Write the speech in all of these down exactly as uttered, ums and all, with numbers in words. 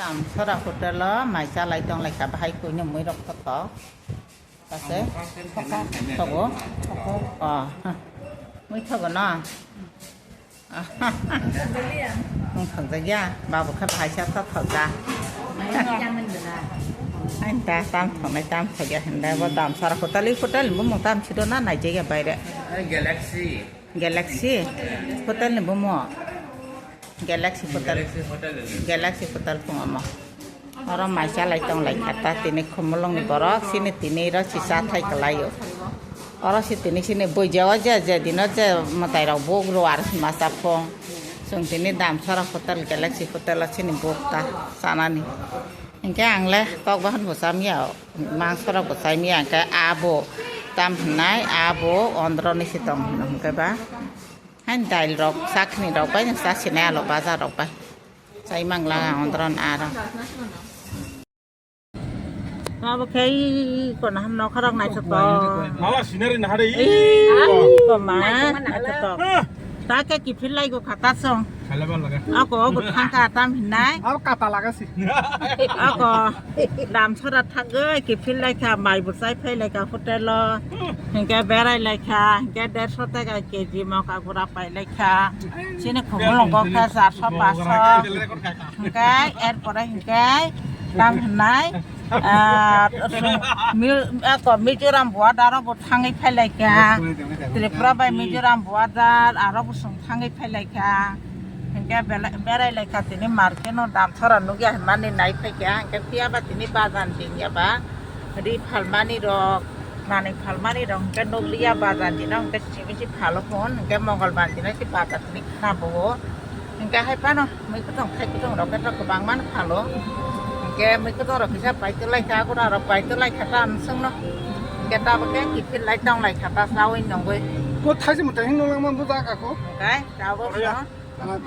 Damsara hotel o mai chalai tong lai kha, bahai koi no mui rok thothok. Kase? Thogo? Oh. Mui thogo no? Wng thok jak ya? Babu khe bahai sa thothok da. Ang ta tam thok nai tam thok ya hinda bo Damsara hotel, i hotel ni bumung tam si do na nai jak ya baire. Galaxy. Galaxy hotel ni bumo. Galaxy hotel. Galaxy hotel ni. Galaxy hotel tong omo. Oro mai chalai tong lai kha ta tini Khumulwng ni borok sini tini ro si cha thai kwlai o. Oro si tini sini buijo o je je dino je mwtai rok buk ro ar si masa phung. Chwng tini Damsara hotel, Galaxy hotel o sini buk ta chanani. Hinkhe ang le kok bahan bo cham ya o. Mangso rok bo chai mia hwnkhe abo tam hwnai abo ondro ni si tong hwnkhe ba. Hain dail rok chakni rok bai chasi nai alo bajar rok bai. Chai mangla ondro ni aro. Abo khe i kono ham nokha rok naithotok. Mala sinari nahari. Ih, koma naithotok. Ta khe kiphil lai go khata song. Ako obo thangka tam hinai. Abo kata laga si. Ako Damsara thagwi kiphil lai kha, mai bo chai phai lai kha hotel o. Hinkhe berai lai kha, hinkhe derso taka keji moka gura pai lai kha. Chini Khumulwng go khe charso paso. Hinkhe er pore hinkhe tam hinai. Ah, mi-, ako Mizoram border o bo thangwi phai lai kha. Tripura bai Mizoram border aro bo chwng thangwi phai lai kha. Hinkhe bela-, berai lai kha tini market no Damsara nukya hinmani nai phai kha. Hinkhe phiya ba tini bajan din ya ba ri phalmani rok, manwi phalmani rok hinkhe nukliya bajan dino hinkhe simi si phalo phun hinkhe Mongol bar dino si bajan tini khna bo. Hinkhe hai phano mui kwthwng thai kwthwng rok khe kwbangma no phalo. Hinkhe mui kwthwng rok kisa paitwlai kha, gura rok paitwlai kha ta mwswk no. Hinkhe tabuk khe kiphil lai tong lai kha ta chaui nongwi. Ko thaisi mwtai hino langma bo jaga ko. Hinkhe tabuk no.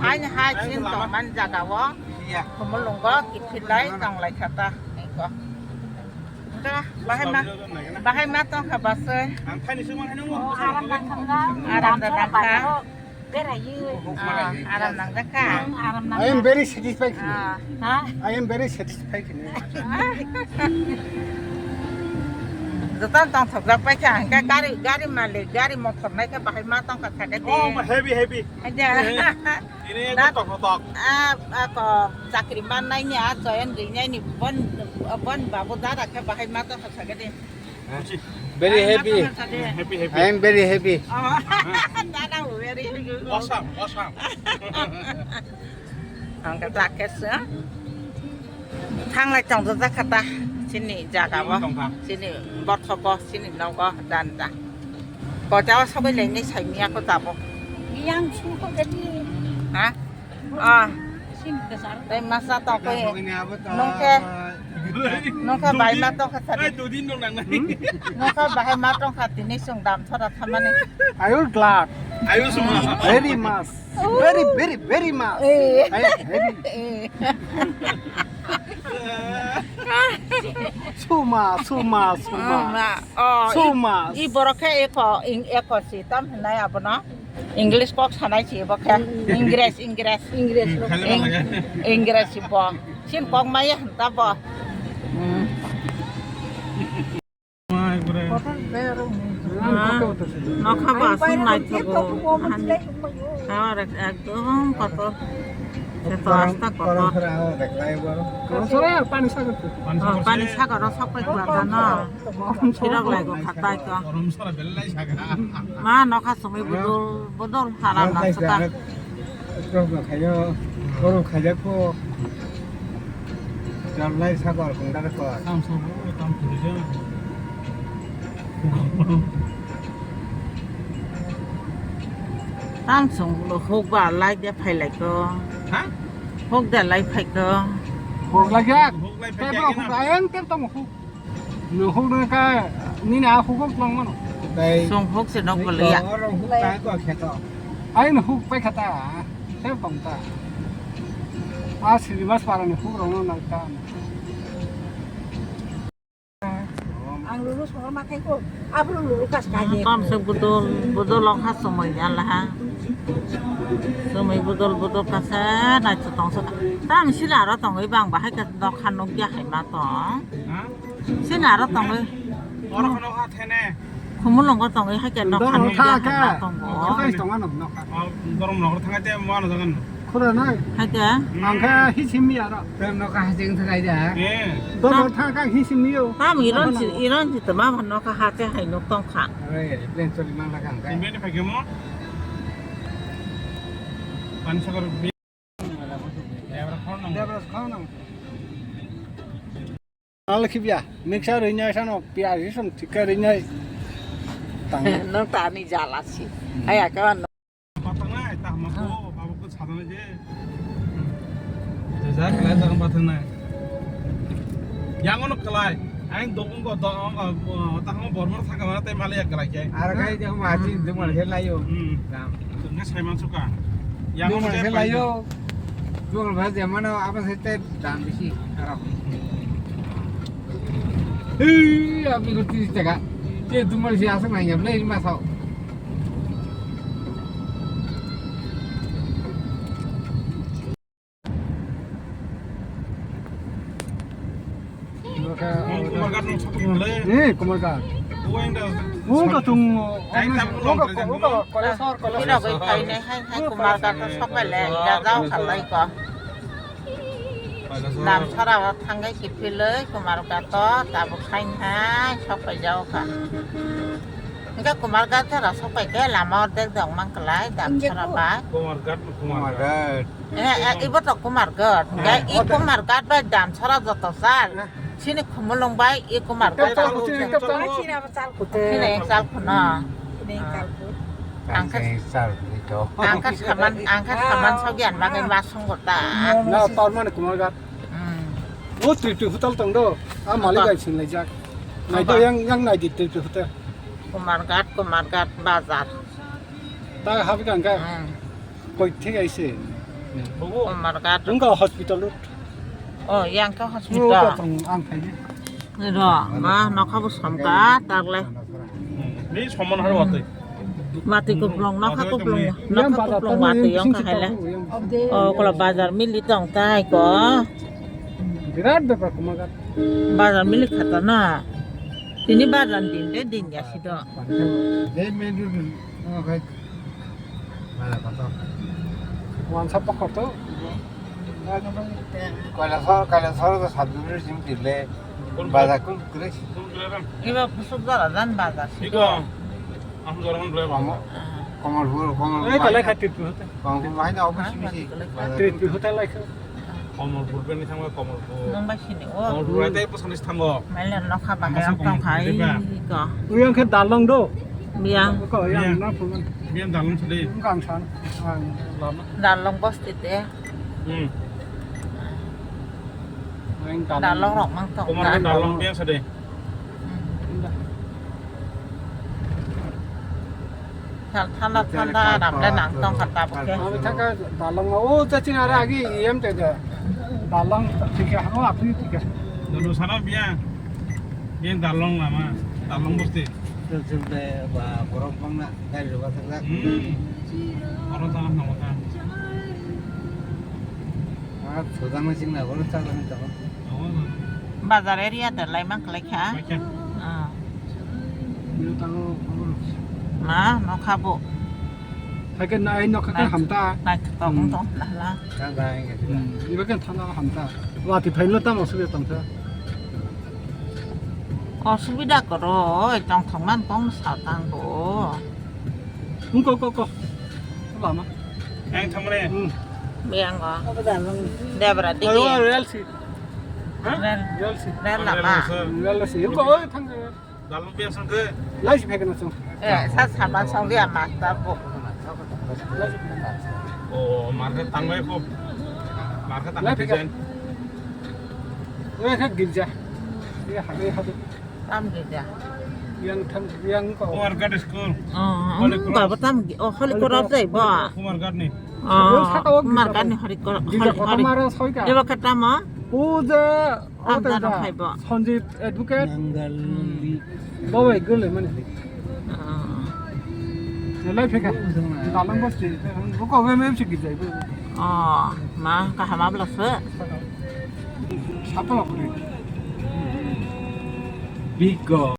Hai hai chin tong man jaga o. Khumulwng go kiphil lai tong lai kha ta. Hinkhe bahai ma, bahai ma tong kha basai. Aram da nang kha. Berayo. Ah, aram nang jak kha. Aram nang. I am very satisfied. Ah. Ha? I am very satisfied. Joto tong thok jak pai kha, hingke gari, gari malik, gari motor nai khe bahai ma tong kha thake de. Oh, heavy, heavy. Aja. Ini tok tok. Ah, ako chakri man nai ni, ah, join ri nai ni, bon, bon babu dada khe bahai ma tong kha thake de. Very happy. Happy, happy. I am very happy. Oh, dada very happy. Awesome, awesome. Ang kata kes, ah. Thanglai tongjakha ta, chini jaga o, chini borthogo, chini nogo, danda. Kojago sogwi lainai saimia ko jabo. Yang suko gadi. Ha? Ah. Tei masa tongkhe, nongkhe, nongkhe bai ma tongkha sadi. Nongkhe bahai ma tongkha tini chwng Damsara thamani. I will glad. I will smile. Very much. Very, very, very much. Eh. I am happy. Eh. Suma, suma, suma. Oh, suma. I, i borok khe eko, ing-, eko si, tam hinai abono. English kok sanai si bo khe. Ingres, Ingres. Ingres. Ing-, Ingres si bo. Sin kok maya hinta bo. Hmm. Nokha bo aswk naithogo. Tower ekdom kotor. Seto rasta kotor. Oh, pani sagor o sok pai kwlai kha no. Sirok lai go khatai to. Ma nokha sumui bodol, bodol haram nang saka. Program khayo, program khaijak kho. Jalnai sakor kongda kho. Tam sabo, tam thurija. Tam song lo hok ba lai de phai lai ko. Ha? Hok da lai phai ko. Hok lai jak. Hok lai phai jak. Tebo hok ayang ter tamo hok. No huk nang ka, nini a huk huk tong mano. Song huk se nok baliya. Oro huk ta ko kheto. Ai no huk pai khata. Te tong ta. A siri mas para ni huk rong nang ta. Ang lulu songma khe ko, abro lulu kas ka ye. Tam se budol, budol ong ha somoi ya la ha. Somoi budol, budol kasa nai chu tong sa. Tam sila ro tongwi bang bahai ka dok han nok ya hai ma tong. Ha? Sila ro tongwi. Oro kono ha thene. Khumulongo tongwi hai ka dok han nok ya hai ma tong go. Oro kai tong ano nok ha. Oh, dorong nok thang te mo ano jagan. Khura nai. Hai te. Ang khe hi simi aro. Dorong nok ha jeng thang ai da. Eh. Dorong thang ka hi simi yo. Tam iron si, iron si tama ban nok ha che hai nok tong kha. Are, plan choli mang la kang kai. Simi ni phai kemo. Pan sagar. Debra khon nang. Debra khon nang. Nang lekhi biya, mixer rinai sano, piyaj isom thikka rinai. Tang. Nang tani jala si. Aya ka. Patangnai, ta hama ko, baba ko sadana je. Jajak lai ta patangnai. Yang ono kalai, ang dokong ko do, ta hama bormor thangka mana tai malaya kalai ke. Ar kai de ma chi dumar he layo. Hmm. Dam. Tungke sai man suka. Yang ono je layo. Dugal bhai jemano abo se te dam bisi kharap. Ei, apni ko tris taka. Te dumal si aswk nai yam lai ma sao. Kumar Ghat nung satu nale. Eh, Kumar Ghat. Uang dah. Uang ka tung. Kain tak pulang kerja dulu. Ina goi kaine hai hai Kumar Ghat to sopai le, ida jao khalai ko. Damsara o thangwi kiphilwi Kumar Ghat o tabuk sainha sopai jao kha. Hingke Kumar Ghat jora sopai khe lama ordek dong mang klai Damsara bai. Kumar Ghat, Kumar Ghat. Eh, eh, ibo to Kumar Ghat. Hingke i Kumar Ghat bai Damsara joto sal. Sini Khumulwng bai i Kumar Ghat. Sini chal kuno. Ang khe, ang khe saman, ang khe saman sogyan bagwi ma songgo ta. Na tor mani Kumar Ghat. Hmm. O Tripti hotel tong do. A malik bai sing lai jak. Nai do yang, yang nai di Tripti hotel. Kumar Ghat, Kumar Ghat bazar. Ta habi kan ka. Hmm. Koi thik aise. Kumar Ghat. Wngkha hospital road. Oh, yang khe hospital. Ang thai. Ro, ma nokha bo somka, tagle. Ni somon har watwi. Mati kuplung, nokha kuplung, nokha kuplung mati yong kha haile. O, kola bazar mili tong tai ko. Birat bepar Kumar Ghat. Bazar mili khata na. Tini bazar din de din ya sido. Dei main road, oh, khai. Mana kotor. Wansa pokor to. Kailasor, Kailasor to sabduri sim tile. Bazar kun kure. Iba pusuk dara dan bazar. Iko. Aku dorong dulu ya, Bang. Komolpur, Komolpur. Eh, kalai khatir tu hote. Komolpur mai na office misi. Tir tu hote lai kha. Komolpur bini thangma Komolpur. Nang bai sini o. Komolpur ai tai posan is thango. Maila nokha bahai ang tong khai ko. Uyang khe dalong do. Biyang. Ko yang na phulman. Biyang dalong sadi. Ang san. Lama. Dalong bosti te. Hmm. Dalong rok mang tong. Komolpur dalong biyang sadi. Hmm. Thanda thanda aram le nang tong kha tabuk khe. Ami thaka dalong o cha chini ara agi iyam te da. Dalong thik khe hamo apni thik khe. Dulu sana biya. Biya dalong lama, dalong bosti. Tul tul le ba borok bangna gari roba thang. Hmm. Oro tang na mata. Ah, sodang na chingna oro cha dang ta. Bazar area da lai mang klai kha. Ah. Ma, nokha bo. Hai ke nai nokha ke hamta. Nai to tong to na la. Iba ke thana hamta. Wati phailo tamo sube tongsa. Osubida koro, tong thong nan kong sa tang bo. Ko ko ko. Lama. Ang thamre. Biyang ko. Debra digi. Ayo, real si. Ha? Real. Real si. Real lama. Real si. Ko oi thang. Dalong biyang sang ke. Lai si phekna sang. Eh, sa saman sang dia master bo. O, market tangbai ko. Market tangbai phekna. Oi kha girja. Ye hade hade. Tam gida. Yang tham yang ko. Kumar Ghat school. Oh, Holy Cross. Baba tam gi-, oh, Holy Cross jai ba. Kumar Ghat ni. Oh, Kumar Ghat ni Holy Cross. Gida Holy, kota Holy. Mara soi ka. Eba kata ma? Puja Ang Otai jano da, phaibo. Sanjit Advocate. Nangali. Babai gole mani. Ah. Lai pheka. Dalang bas je. Buko M M C gizai. Oh, ma kaham abla se. Sapa lapuri. Bigo.